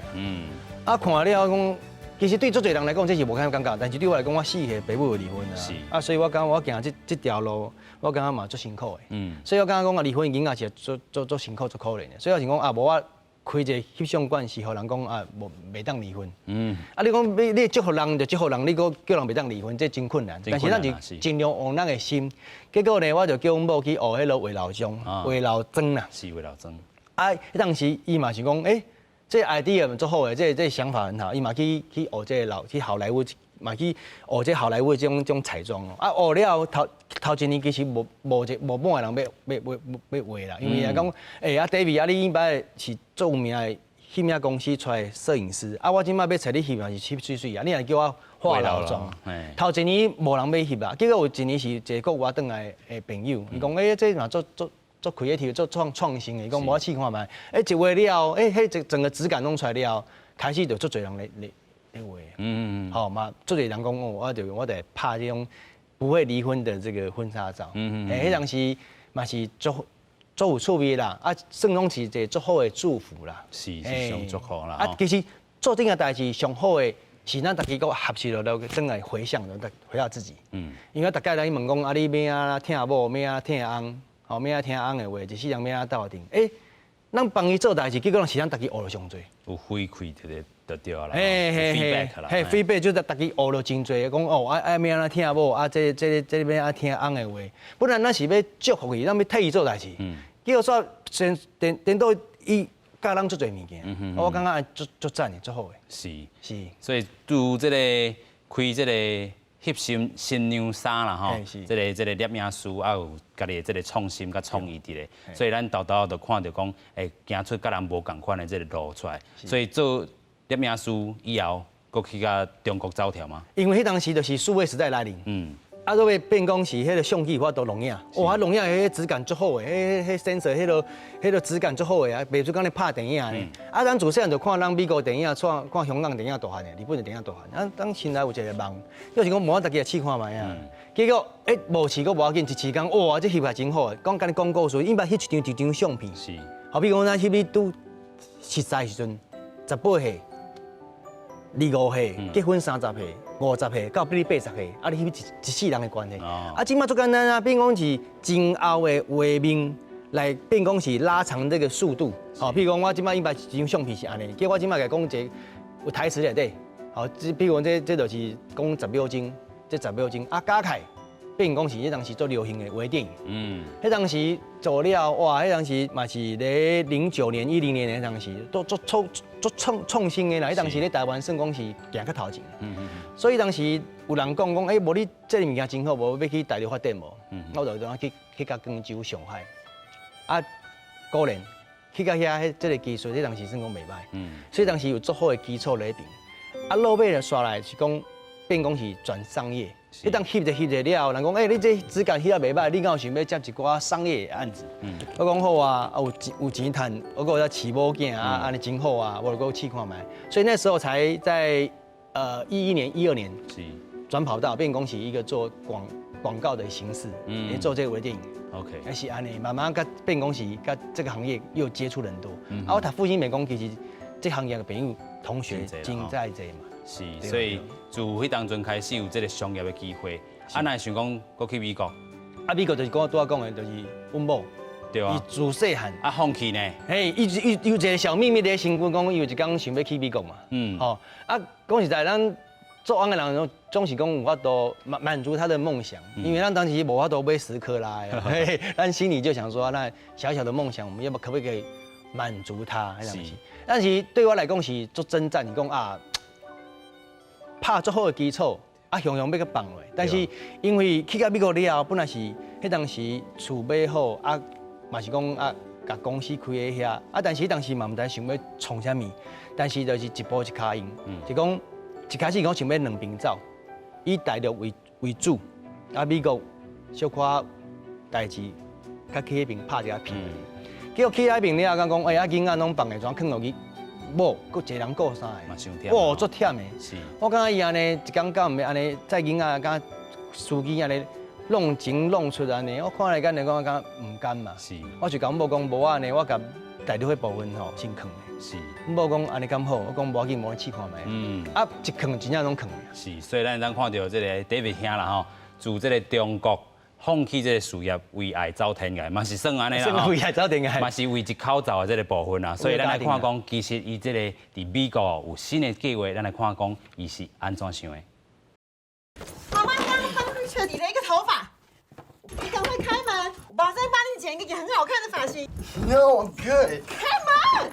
啊，看了講，其實對足濟人來講，這是無啥感覺，但是對我來講，我四歲爸母就離婚啊，啊，所以我感覺我行這這條路，我感覺嘛足辛苦的。所以我感覺講啊，離婚囡仔是足足足辛苦、足可憐的。所以我想講啊，無我開一个翕相館是予人講啊，無袂當離婚。啊，你講你你祝福人就祝福人，你閣叫人袂當離婚，這真困難。但是咱就盡量用咱的心。結果呢，我就叫阮某去學彼个畫老妝、畫老妝啦。是畫老妝。啊，彼當時伊嘛是講，欸，這 idea 足好的，這這想法很好。伊嘛去去學這个老去好萊塢，嘛去學這好萊塢這種這種彩妝咯。啊，學了後頭頭一年其實無無一無半个人欲欲欲欲畫啦，因為啊講，欸，啊 David 啊，你以擺是足有名的翕影公司出來攝影師，啊，我這擺欲揣你翕嘛是翕媠媠啊，你若叫我化老妝，頭一年無人欲翕啦，結果有一年是一个國外轉來的朋友，伊講，欸，這嘛足足足 creative 足創創新的，伊講無我試看覓，欸，一畫了後，欸，彼整整個質感弄出來了後，開始就足濟人咧咧咧畫，好嘛，足濟人講哦，我就我就拍這種不會離婚的這個婚紗照，欸，彼當時嘛是足足有趣味啦，啊，算講是一个足好的祝福啦，是是上祝福啦。啊，其實做這件代誌上好的是咱逐家閣學習落來，轉來回向，回到自己。因為逐家人問講啊，你欲按怎疼某，欲按怎疼翁，吼，欲按怎疼翁的話，一世人欲按怎鬥陣？欸，咱幫伊做代誌，結果是咱逐家學了上濟。有回饋就就對啦，嘿嘿嘿，嘿，feedback 就是逐家學了真濟，講哦，啊啊，欲按怎疼某，啊，這這這欲按怎疼翁的話，本來咱是欲祝福伊，咱欲替伊做代誌，結果煞先顛顛倒伊教咱足濟物件，我感覺足足讚的，足好的。所以拄這个開這个翕新新娘衫啦吼，這个這个攝影師啊有家己的這个創新佮創意佇咧，所以咱沓沓就看著講，會行出佮人無仝款的這个路出來。所以做攝影師以後，閣去共中國走跳嗎？因為彼當時就是數位時代來臨，啊，落尾變講是彼个相機有法度錄影，哇，錄影彼個質感足好的，彼彼 sensor 彼个彼个質感足好的啊，袂輸敢若拍電影呢。啊，咱自細漢就看咱美國電影，看看香港電影大漢的，日本的電影大漢。啊，咱心內有一个夢，就是講無我家己來試看覓啊。結果，欸，無試閣無要緊，一試講，哇，這翕來真好，講敢若講故事，伊捌翕一張一張相片。好比講咱翕你拄熟似時陣，18歲、25歲，結婚30歲、50歲，到比你80歲，啊，你翕一一世人的關係。啊，這擺足簡單啊，變講是前後的畫面來變講是拉長這個速度。好，譬如講我這擺伊捌一張相片是按呢，結果我這擺共講一個有台詞內底。好，這比如講這這就是講10秒鐘，這十秒鐘啊加起來變講是彼當時足流行的微電影。彼當時做了哇，彼當時嘛是咧09年、10年的彼當時，都足創足創創新的啦。彼當時咧台灣算講是行較頭前。所以當時有人講講，欸，無你這个物件真好，無欲去大陸發展無？我就當去去共廣州、上海。啊，果然去到遐，彼這个技術，彼當時算講袂䆀。所以當時有足好的基礎咧彼邊。啊，落尾就煞來是講變講是轉商業。彼當翕著翕著了後，人講，欸，你這質感翕啊袂䆀，你敢有想欲接一寡商業的案子？我講好啊，啊有錢有錢趁，我閣有得飼某囝啊，按呢真好啊，我就閣試看覓。所以那時候才在11年、12年轉跑道，變講是一個做廣廣告的形式，做這個微電影。 還是按呢，慢慢佮變講是佮這個行業又接觸人多。啊，我讀復興美工其實這行業的朋友同學真在濟嘛。是，所以自彼當陣開始有這個商業的機會。啊，若會想講閣去美國？啊，美國就是講拄仔講的，就是阮某對啊。伊自細漢啊，放棄呢？嘿，伊伊有一個小秘密佇身軀，講伊有一工想欲去美國嘛。吼啊，講實在，咱做翁的人總是講有法度滿滿足他的夢想，因為咱當時無法度買斯柯拉的，嘿，咱心裡就想說，那小小的夢想，我們要不可不可以滿足他？彼當時，但是對我來講是足掙扎，是講啊，拍足好的基礎，啊，雄雄欲閣放落，但是因為去到美國了後，本來是彼當時厝買好，啊，嘛是講啊，共公司開佇遐，啊，但是彼當時嘛毋知想欲創啥物，但是就是一步一跤印，就講一開始講想欲兩邊走，以大陸為為主，啊，美國小可代誌，較去彼邊拍一下片。結果去彼邊了後，講講，欸，啊，囡仔攏放下怎囥予伊某閣一个人顧三个，哇，足忝的。我感覺伊按呢一工到晚按呢載囡仔，敢司機按呢弄錢弄出按呢，我看來敢來講敢毋甘嘛。我就共某講，無按呢，我共大陸彼部分吼先囥。某講按呢敢好，我講無要緊，無試看覓。啊，一囥真正攏囥。是，所以咱咱看著這個 David 兄啦吼，自這個中國放棄這個事業，為愛走天涯，嘛是算按呢啦。算為愛走天涯，嘛是為一口罩的這個部分啦。所以咱來看講，其實伊這個佇美國有新的計劃，咱來看講伊是按怎想的。媽媽剛剛幫 Richard 理了一個頭髮，你趕快開門，我馬上幫你剪一個很好看的髮型。 No, I'm good. 開門。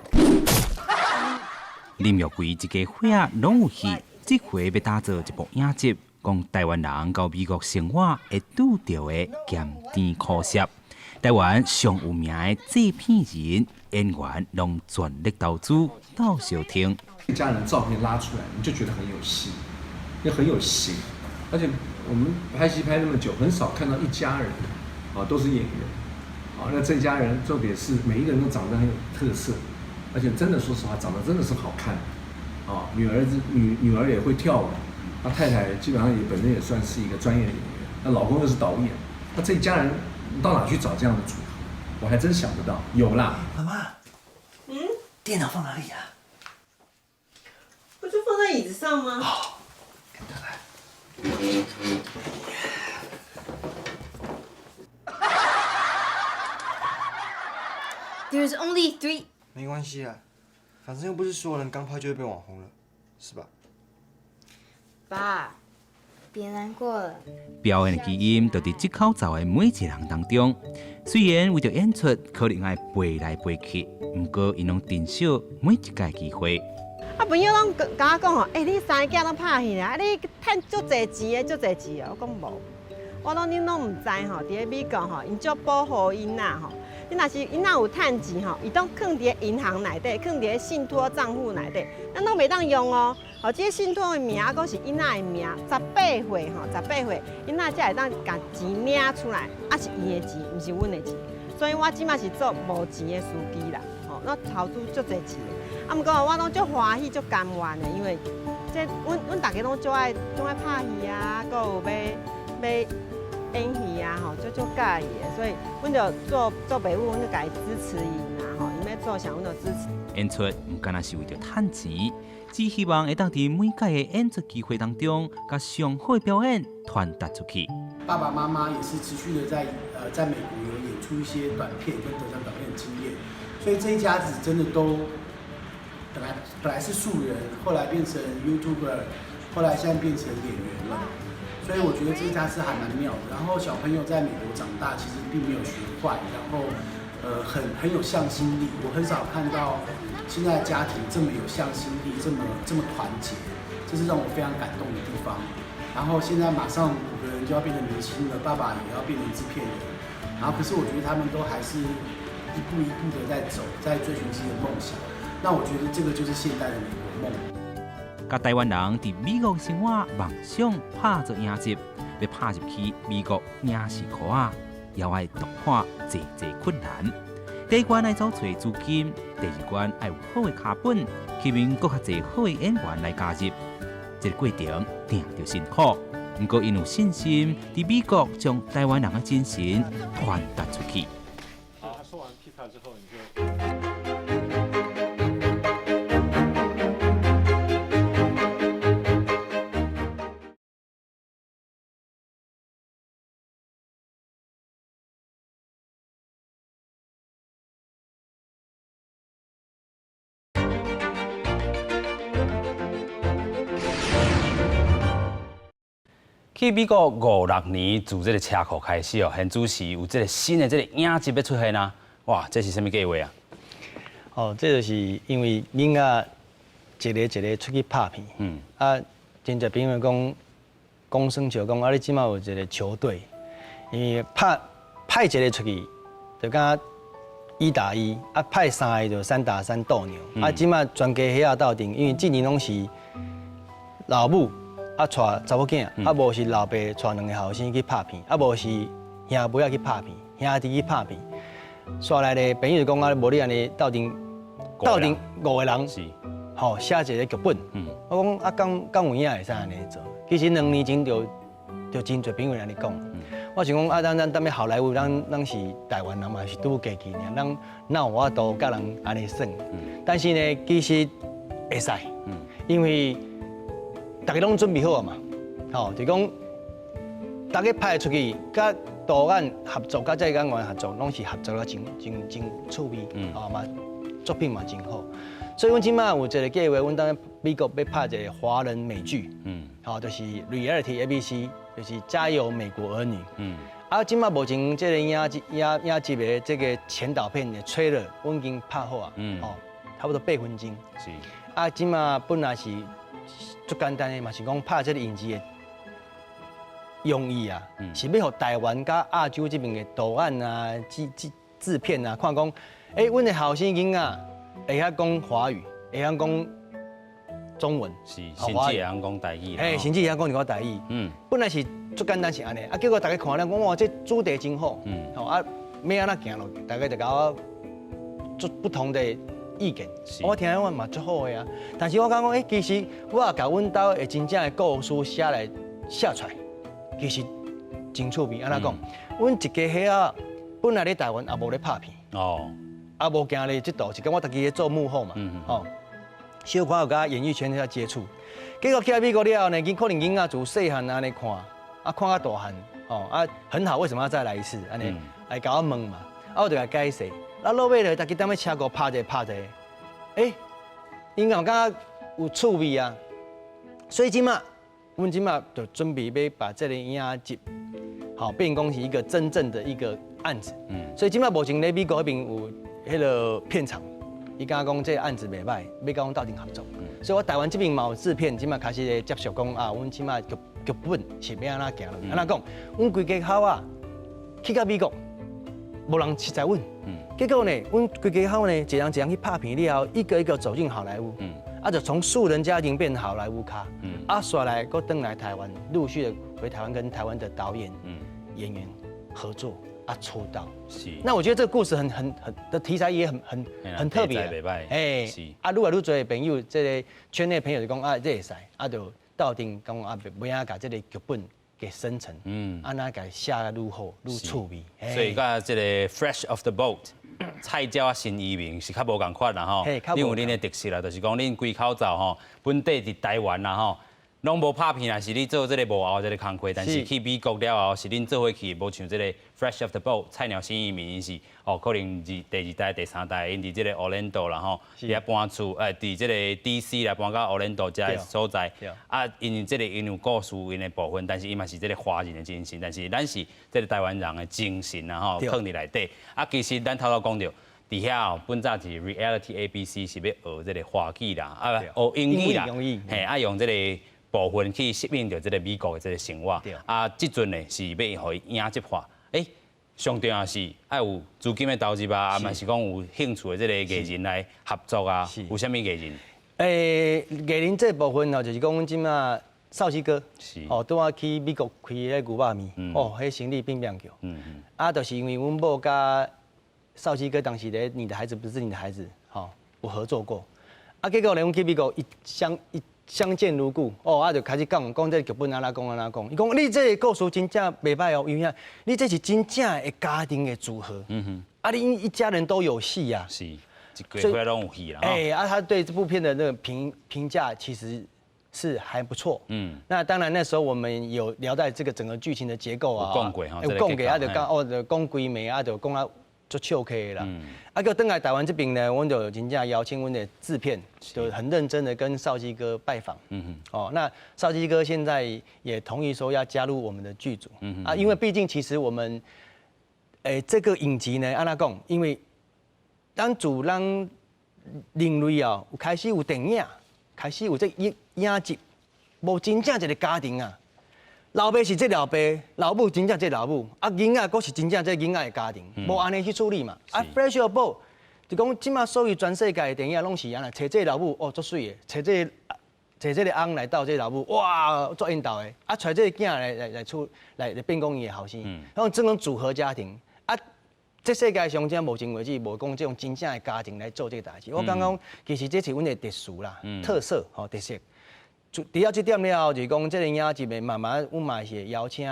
林玉貴一家伙仔攏有戲，這回欲打造一部影集，講台灣人到美國生活會拄著的鹹甜苦澀。台灣上有名的製片人、演員，攏全力投資鬥相挺。一家人照片拉出來，你就覺得很有戲，也很有型。而且我們拍戲拍那麼久，很少看到一家人，啊，都是演員。啊，那這家人重點是每一個人都長得很有特色，而且真的說實話，長得真的是好看。啊，女兒子女女兒也會跳舞，那太太基本上也本身也算是一個專業的演員，那老公又是導演，那這一家人到哪去找這樣的組合？我還真想不到。有啦，媽媽，電腦放哪裡啊？不就放在椅子上嗎？好，跟着來。 There's only three。沒關係啊，反正又不是所有人剛拍就會變網紅了，是吧？爸，別難過了。表演的基因就佇這口罩的每一個人當中。雖然為著演出可能愛飛來飛去，毋過𪜶攏珍惜每一擺機會。啊，朋友攏共我講吼，欸，你三个囝攏拍戲啊，啊，你趁足濟錢的，足濟錢的。我講無，我講恁攏毋知吼，佇咧美國吼，𪜶足保護囡仔吼。你若是囡仔有趁錢吼，伊攏囥佇咧銀行內底，囥佇咧信託帳戶內底，咱攏袂當用哦。吼，這個信託的名閣是囡仔的名，18歲吼，十八歲囡仔才會當共錢領出來，啊是伊的錢，毋是阮的錢。所以我這馬是做無錢的司機啦，吼，我投資足濟錢。啊，毋過我攏足歡喜、足甘願的，因為這阮阮逐家攏足愛足愛拍戲啊，閣有欲欲演戲啊，吼，足足佮意的，所以阮就做做爸母，阮就共伊支持𪜶啦，吼，𪜶欲做啥，阮就支持。演出毋干焦是為著趁錢，只希望會當佇每擺的演出機會當中，共上好的表演傳達出去。爸爸媽媽也是持續的在在美國有演出一些短片跟得獎短片的經驗，所以這一家子真的都本來本來是素人，後來變成 YouTuber，後來現在變成演員了。所以我覺得這家是還蠻妙的。然後小朋友在美國長大，其實並沒有學壞，然後很很有向心力。我很少看到現在的家庭這麼有向心力，這麼這麼團結，這是讓我非常感動的地方。然後現在馬上五個人就要變成明星了，爸爸也要變成製片人。然後可是我覺得他們都還是一步一步的在走，在追尋自己的夢想。那我覺得這個就是現代的美國夢。共台灣人佇美國生活夢想拍做影集，欲拍入去美國影視圈仔，猶愛突破濟濟困難。第一關愛走揣資金，第二關愛有好的腳本，吸引閣較濟好的演員來加入。這個過程定著辛苦，毋過𪜶有信心，佇美國將台灣人的精神傳達出去。好，說完披薩之後，你就。去美國五六年，自這个車禍開始哦，現主時有這个新的這个影集欲出現啊！哇，這是啥物計劃啊？哦，這就是因為囡仔一个一个出去拍片，啊，真濟朋友講講耍笑講啊，你這馬有一个球隊，因為拍派一个出去，就敢1打1，啊派三个就3打3鬥牛，啊，這馬全家伙仔鬥陣，因為之前攏是老母啊帶查某囝，啊無是老爸帶兩个後生去拍片，啊無是兄妹仔去拍片，兄弟去拍片。煞來咧，朋友就講啊，無你按呢鬥陣鬥陣五个人，吼寫一个劇本。我講啊，敢敢有影會使按呢做？其實2年前就真濟朋友按呢講。我想講啊，咱踮咧好萊塢，咱是台灣人嘛，是拄過去爾，咱哪有法度佮人按呢耍？但是呢，其實會使，因為逐家攏準備好啊嘛，吼，就講逐家派出去，佮導演合作，佮這個演員合作，攏是合作了真真真趣味，吼嘛，作品嘛真好。所以阮這馬有一个計劃，阮當美國欲拍一个華人美劇，吼，就是 Reality ABC，就是家有美國兒女。啊，這馬目前這个影集影影集的這个前導片的 trailer，阮已經拍好啊，吼，差不多8分鐘。啊，這馬本來是足簡單的，嘛是講拍這个影集的用意啊，是欲予台灣佮亞洲這邊的導演啊、製製製片啊，看講，欸，阮的後生囡仔會曉講華語，會曉講中文，甚至會曉講台語。嘿，甚至會曉講一寡台語。本來是足簡單是按呢，啊，結果大家看了講哇，這主題真好，吼啊，欲按怎行落去，大家就共我做不同的意見。我聽我嘛足好的啊，但是我感覺，欸，其實我也共阮兜的真正的故事寫來寫出來，其實真趣味。按怎講？阮一家伙仔本來咧台灣也無咧拍片，也無行咧這道，是講我家己咧做幕後嘛，吼，小可有佮演藝圈遐接觸，結果去到美國了後呢，可能囡仔自細漢按呢看，啊看到大漢，吼啊很好，為什麼要再來一次？按呢來共我問嘛，啊我就共解釋，啊落尾咧，逐家踮咧車庫拍一个拍一个，欸，𪜶嘛感覺有趣味啊，所以這馬，阮這馬就準備欲把這个影集，好變講是一個真正的一個案子。所以這馬目前咧美國彼邊有彼个片場，伊感覺講這个案子袂䆀，欲佮阮鬥陣合作。所以我台灣這邊嘛有製片，這馬開始咧接觸講啊，阮這馬劇劇本是欲按怎行落去？按怎講？阮規家口仔去到美國，無人認識阮。結果呢，阮規家口呢，一人一人去拍片了後，一個一個走進好萊塢。啊，就從素人家庭變好萊塢咖。啊，煞來閣轉來台灣，陸續的回台灣跟台灣的導演、演員合作啊出道。那我覺得這個故事很的題材也很特別。欸，啊，愈來愈濟朋友，這个圈內朋友就講啊，這會使，啊就鬥陣講啊，欲按怎共這个劇本給生成，按怎共寫得愈好愈趣味。所以佮這个 Fresh off the boat，菜鳥仔新移民是較無仝款啦吼，恁有恁的特色啦，就是講恁規口罩吼，本地佇台灣啦吼，攏無拍片啦，是你做這个幕後這个工課，但是去美國了後，是恁做伙去，無像這个 Fresh off the boat 菜鳥新移民，𪜶是哦，可能是第二代、第三代，𪜶佇這个 Orlando 啦吼，佇遐搬厝，佇這个 DC 來搬到 Orlando 這个所在，啊，因為這个𪜶有故事𪜶的部分，但是伊嘛是這个華人的精神，但是咱是這个台灣人的精神啦吼，囥佇內底。啊，其實咱頭拄講著，佇遐哦，本早是 Reality ABC 是欲學這个華語啦，啊，學英語啦，嘿，啊，用這个部分去適應著這个美國的這个生活。啊，這陣呢是欲予伊影集化，欸，上重要是愛有資金的投入啊，嘛是講有興趣的這个藝人來合作啊，有啥物藝人？欸，藝人這部分哦，就是講阮這馬少熙哥，哦，拄仔去美國開彼个牛肉麵，哦，彼生意變變叫。啊，就是因為阮某佮少熙哥當時咧，你的孩子不是你的孩子，吼，有合作過。啊，結果咧，阮去美國一相一相見如故，哦，啊，就開始講講這个劇本按怎講按怎講。伊講你這个故事真正袂䆀哦，因為你這是真正的家庭的組合。啊，你一家人都有戲啊。是，一家伙攏有戲啦。欸，啊，他對這部片的那個評價其實是還不錯。那當然那時候我們有聊到這個整個劇情的結構啊。有講過吼。有講過啊，就講哦，就講規暝啊，就講啊。足笑客的啦。啊，閣轉來台灣這邊呢，阮就真正邀請阮的製片，就很認真的跟少基哥拜訪。哦，那少基哥現在也同意說要加入我們的劇組。啊，因為畢竟其實我們，這個影集呢，按怎講，因為咱自咱人類啊，有開始有電影，開始有這影影集，無真正一個家庭啊。老爸是這老爸，老母真正這老母，啊囡仔閣是真正這囡仔的家庭，無按呢去處理嘛。啊，Flash 報就講這馬所有全世界的電影攏是按呢，揣這老母哦足媠的，揣這揣這個翁來鬥這老母，哇足緣投的，啊揣這個囝來來來處來來變講伊的後生，然後這種組合家庭啊。這世界上真目前為止無講這種真正的家庭來做這個代誌。我感覺其實這是阮的特殊啦，特色吼特色。除了這點了後，就是講這個影集的慢慢，阮嘛是會邀請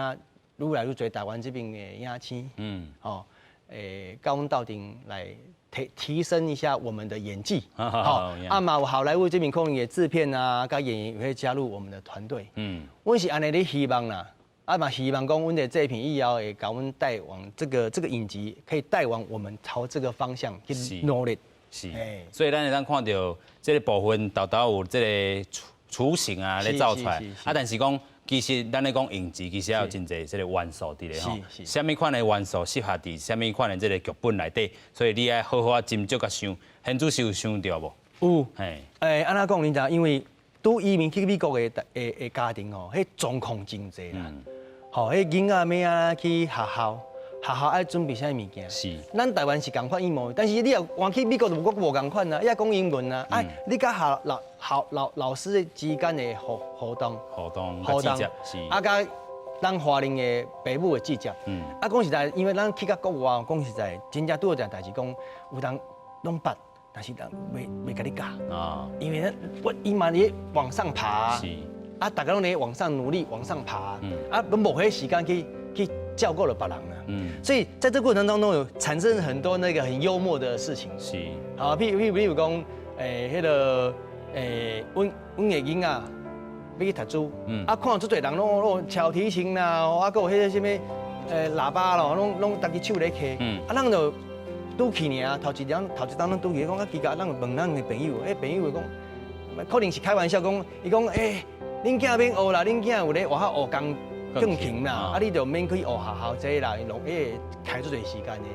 愈來愈濟台灣這邊的影星，吼，佮阮鬥陣來提提升一下我們的演技，吼，啊嘛有好萊塢這邊可能的製片啊，佮演員也會加入我們的團隊，阮是按呢咧希望啦，啊嘛希望講阮的這片以後會共阮帶往這個影集，可以帶往我們朝這個方向去努力。是，所以咱會當看著這個部分，沓沓有這個雛形啊，咧走出來，啊，但是講其實咱咧講影集，其實也有真濟這個元素佇咧吼，啥物款的元素適合佇啥物款的這個劇本內底，所以你愛好好仔斟酌佮想，現主是有想著無？有，嘿，按怎講你知？因為拄移民去美國的的的家庭吼，彼狀況真濟啦，吼，彼囡仔欲按怎去學校，學校愛準備啥物件？咱台灣是仝款一模，但是你若換去美國就無無仝款啊，伊愛講英文啊，哎，你佮學老學老老師之間的互互動，互動互動，是。啊，佮咱華人的爸母的直接，啊，講實在，因為咱去到國外，講實在，真正拄著一件代誌，講有當攏捌，但是人袂袂共你教，啊，因為咱我伊嘛咧往上爬，啊，大家攏咧往上努力往上爬，啊，攏無彼時間去去照顧著別人啊，所以在這個過程當中有產生很多那個很幽默的事情，好，譬譬比如講，彼個，阮阮的囡仔欲去讀書，啊，看足濟人攏攏敲提琴啦，啊，閣有彼個啥物，喇叭咯，攏攏逐支手咧敲，啊，咱就拄去爾，頭一兩頭一冬攏拄去，講啊奇怪，咱問咱的朋友，彼朋友講，可能是開玩笑講，伊講，恁囝免學啦，恁囝有咧外口學鋼鋼琴啦，啊，你就免去學學校這啦，攏彼個開足濟時間的。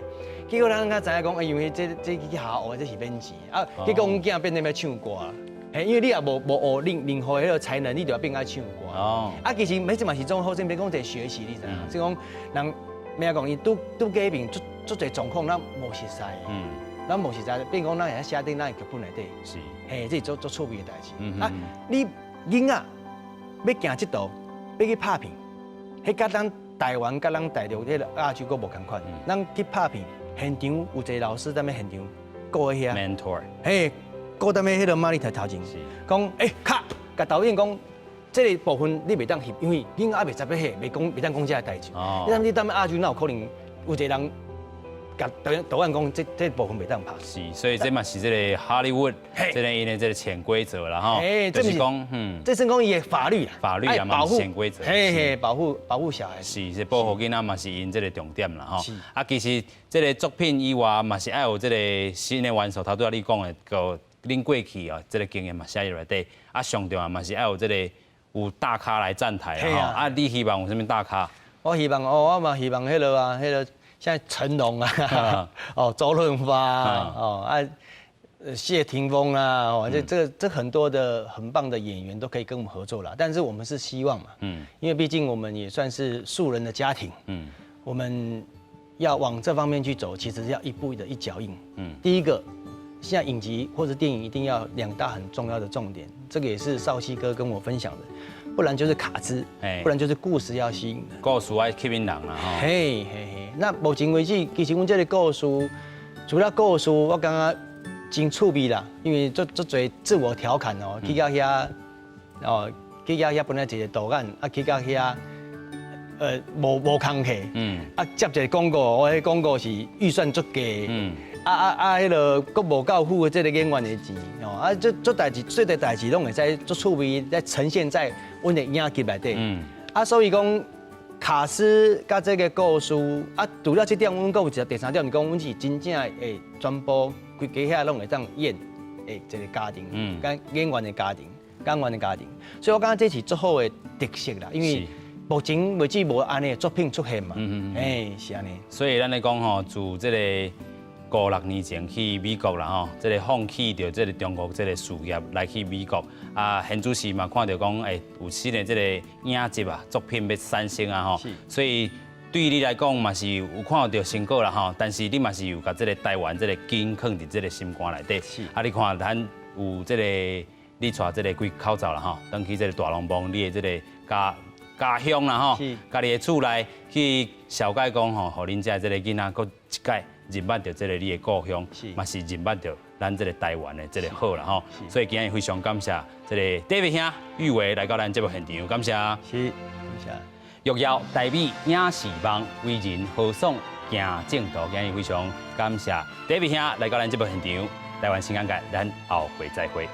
結果咱才知影講，因為這這去學校學這是免錢，啊，結果阮囝變做欲唱歌。嘿，因為你也無無學任任何彼個才能，你就要變愛唱歌。哦。啊，其實每這嘛是種好像比講一個學習，你知影？即講人欲按怎講，伊拄拄過邊足足濟狀況，咱無熟似。咱無熟似，變講咱會使寫佇咱的劇本內底。嘿，這是足足趣味的代誌。啊，你囡仔欲行這道，欲去拍片，彼佮咱台灣佮咱大陸彼個亞洲閣無仝款。咱去拍片，現場有一個老師踮咧現場顧遐。 Mentor。嘿。顧踮咧彼個 monitor 頭前，講欸卡，共導演講，這個部分你袂當翕，因為囡仔猶未十八歲，袂講袂當講這个代誌。你你踮亞洲哪有可能有一個人共導演導演講，這這部分袂當拍？是，所以這嘛是這個 Hollywood 這个𪜶的這個潛規則啦吼。就是講，這算講伊的法律啦，法律啊嘛潛規則。嘿嘿，保護保護小孩。是，是保護囡仔嘛是𪜶這個重點啦吼。啊，其實這個作品以外嘛是愛有這個新的元素，頭拄仔你講的個。恁過去哦，這個經驗嘛寫入內底，啊，上重要嘛是愛有這個有大咖來站台啦吼。啊，你希望有啥物大咖？我希望哦，我嘛希望彼個啊，彼個像成龍啊，哦，周潤發啊，哦啊，謝霆鋒啊，哦，這這這很多的很棒的演員都可以跟我們合作啦。但是我們是希望嘛，因為畢竟我們也算是素人的家庭，我們要往這方面去走，其實是要一步的一腳印，第一個。現在影集或者電影一定要兩大很重要的重點，這個也是少熙哥跟我分享的，不然就是卡司，不然就是故事要吸引人。故事愛吸引人啦，吼。嘿嘿嘿，那目前為止，其實阮這個故事，除了故事，我感覺真趣味啦，因為足足濟自我調侃哦，去到遐，哦，去到遐本來一個導演，啊去到遐，無無工課，啊接一個廣告，我彼廣告是預算足低，啊啊啊！彼個閣無夠付這個演員的錢，哦，啊，這這代誌，這個代誌攏會使足趣味，在呈現在阮的影集內底。啊，所以講，卡司佮這个故事啊，除了這點，阮閣有一個第三點，是講阮是真正會全部規家遐攏會當演的一個家庭，佮演員的家庭，演員的家庭，所以我感覺這是足好的特色啦，因為目前為止無按呢的作品出現嘛，欸，是按呢。所以咱咧講吼，自這個五六年前去美國啦吼，這個放棄著這個中國這個事業來去美國，啊，現主時嘛看著講，欸，有新的這個影集啊作品欲產生啊吼，所以對你來講嘛是有看著成果啦吼，但是你嘛是有共這個台灣這個根囥佇這個心肝內底，啊，你看咱有這個你帶這個幾口罩啦吼，轉去這個大龍峒，你的這個家鄉啦吼，家己的厝內去紹介講吼，予恁遮這個囡仔閣一擺認捌著這個你的故鄉，嘛是認捌著咱這個台灣的這個好啦吼。所以今日非常感謝這個 David 兄玉維來到咱節目現場，感謝。是，感謝。玉瑤台美影視網為人豪爽行正途，今日非常感謝 David 兄來到咱節目現場，台灣新眼界，咱後回再會。